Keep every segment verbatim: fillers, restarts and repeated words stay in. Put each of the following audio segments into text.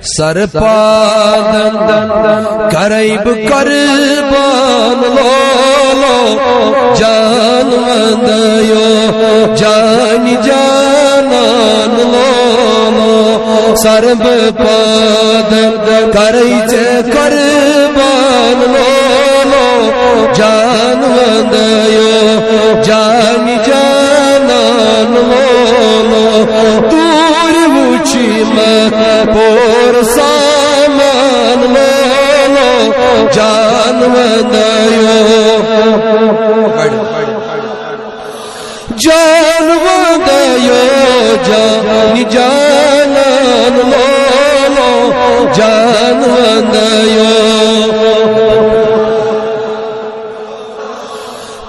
سرپادن کرے بہٕ قربان لولو، جان وندیو جان جانان لولو۔ سرپادن کرے ژےٚ قربان لولو، جان وندیو جان جانان لولو۔ دوٗرِ وٕچھِ مےٚ پوٗرٕ سامان لولو، جان وندیو جان وندیو جان جانان لولو، جان وندیو۔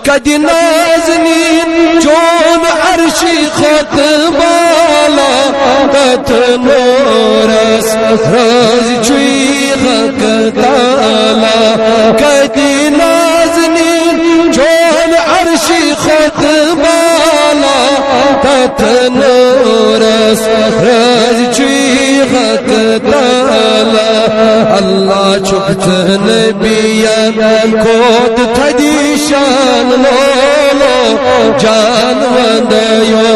کدِ نازنیٖن چون عرشی کھۄتہٕ بالا، تتھ نورس رٲضۍ چھُے حق تعالیٰ۔ کدِ نازنیٖن چون عرشی کھۄتہٕ بالا، تتھ نورس رٲضۍ چھُے حق تعالیٰ۔ اللہ چھُکھ ژٕ نبین کھۄتہٕ تھدِ شان لولو، جان وندیو۔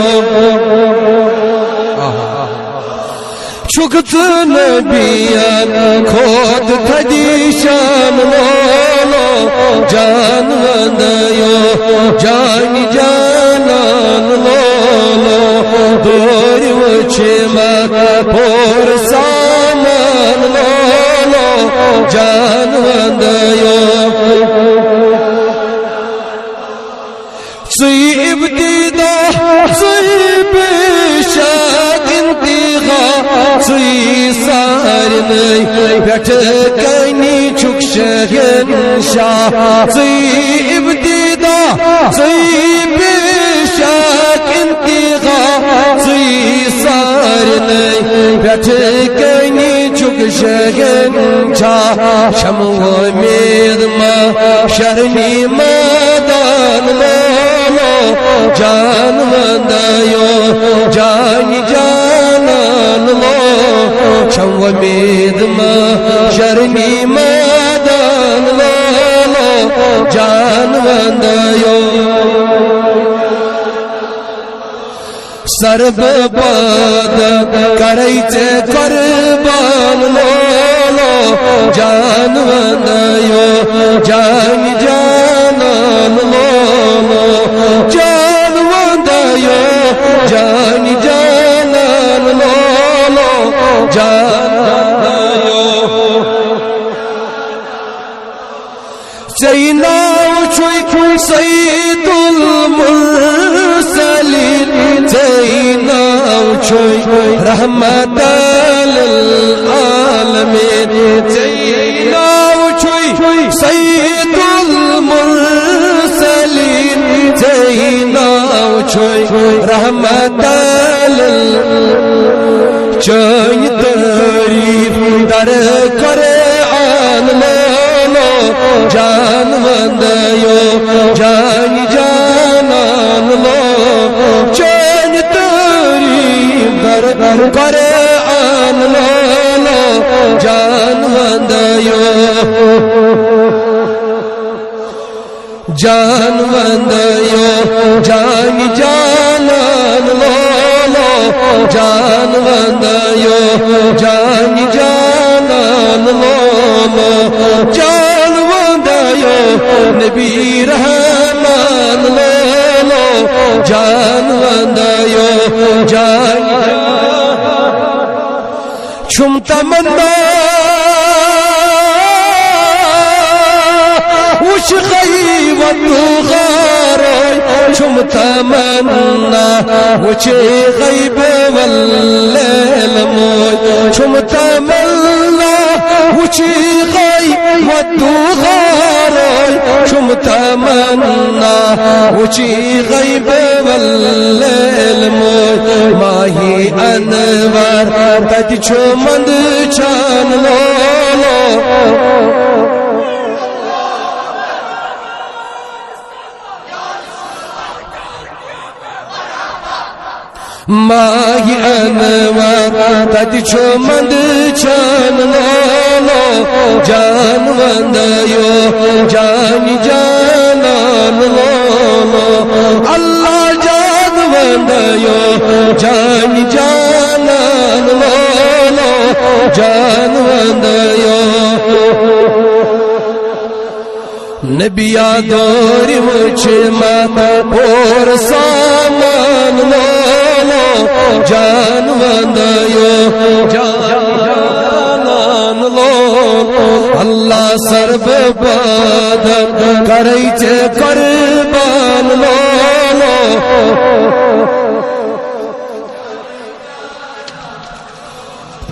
چھُکھ ژٕ نبین کھۄتہٕ تھدِ شان لولو، جان وندیو جان جانان لولو۔ دوٗرِ وٕچھِ مےٚ پوٗرٕ سامان لولو، جان وندیو۔ ژٕے ابتدا، ژٕے پیشہ انتہا، ژٕے سارنٕے پٮ۪ٹھٕ کنہِ چھُکھ شہنشاہ۔ ژٕے ابتدا، ژٕے پیشہ انتہا، ژٕے سارنٕے پٮ۪ٹھٕ کنہِ چھُکھ شہنشاہ۔ شمع وۄمید محشر نی میدان لولو، جان وندیو جان جانان لولو۔ شمع وۄمید محشر نی میدان لولو، جان وندیو۔ سرپادن کرے ژےٚ قربان لولو، جان وندیو جان جانان لولو، جان وندیو جان جانان لولو، جان وندیو۔ ژےٚ ناو چھُے سید المرسلین، ژےٚ ناو چھُے رحمت للعالمین، ژےٚ ناو چھُے سید المرسلین، ژےٚ ناو چھُے رحمت لل۔ چٲنۍ تعریٖف در قرآن لولو، جان وندیو جان جانان لولو۔ چٲنۍ تعریٖف در قرآن لولو، جان وندیو۔ جان وندیو جان جانان لولو، جان وندیو جان جانان لولو، جان وندیو نبی رحمان لولو، جان وندیو جان۔ چھُم تمنا وٕچھ غیبت غارو، چھُم تمنا وٕچھ غیب والعلم، چھُم تمنا وٕچھ غیبت غارو، چھُم تمنا وٕچھ غیب والعلم۔ ماہی انور تتہِ چھُ مند چان لولو۔ ماہی انور تتہِ چھُ مند چان جان وندیو، جان جانان لولو۔ اللہ جان وندیو، جان جانان لولو، جان وندیو۔ نبیا دورِ وُچھِ مَتھ پوٗرٕ سامان لولو، جان وندیو، جان جانان لولو۔ اللہ سر ببادت کرے ژےٚ قربان لولو۔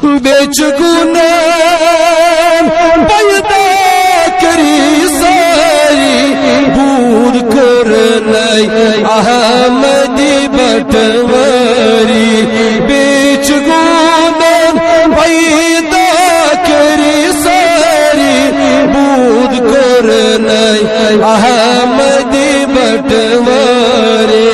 بیٚیہِ چھِ گُناہن پیدا کٔرِتھ سٲری، بوٗد کوٚرنَے احمدِ بٹوٲری۔ بیٚیہِ چھِ گُناہن پیدا کٔرِتھ سٲری، بوٗد کوٚرنَے احمدِ بٹوٲری۔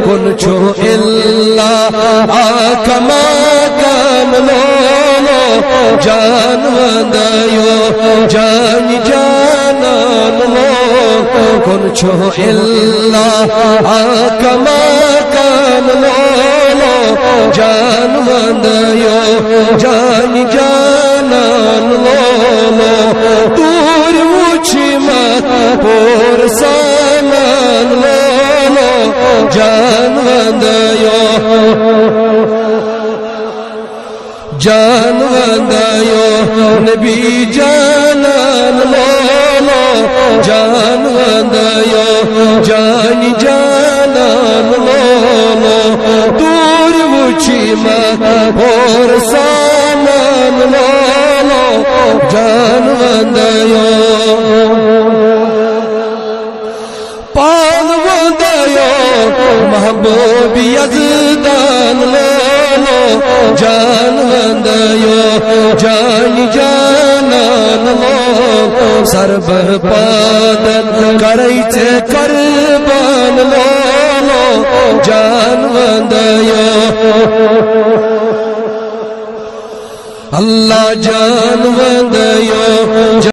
کُن چھُ الا اکھ مقام لولو، جان وندیو، جان جانان لولو۔ کُن چھُ الا اکھ مقام لولو، جان وندیو، جان جانان لولو۔ دوٗرِ وُچھِ مَتھ پوٗرٕ سامان لولو، جان وندیو۔ جان وندیو نبی جانان لولو، جان وندیو جان جانان لولو۔ دوٗرِ وُچھِ مَتھ پوٗرٕ سامان لولو، جان وندیو۔ پان وندیو محبوب یزدان لولو، جان وندیو جان جانان لولو۔ سر ببادت کرے ژےٚ قربان لولو، جان وندیو۔ اللہ جان وندیو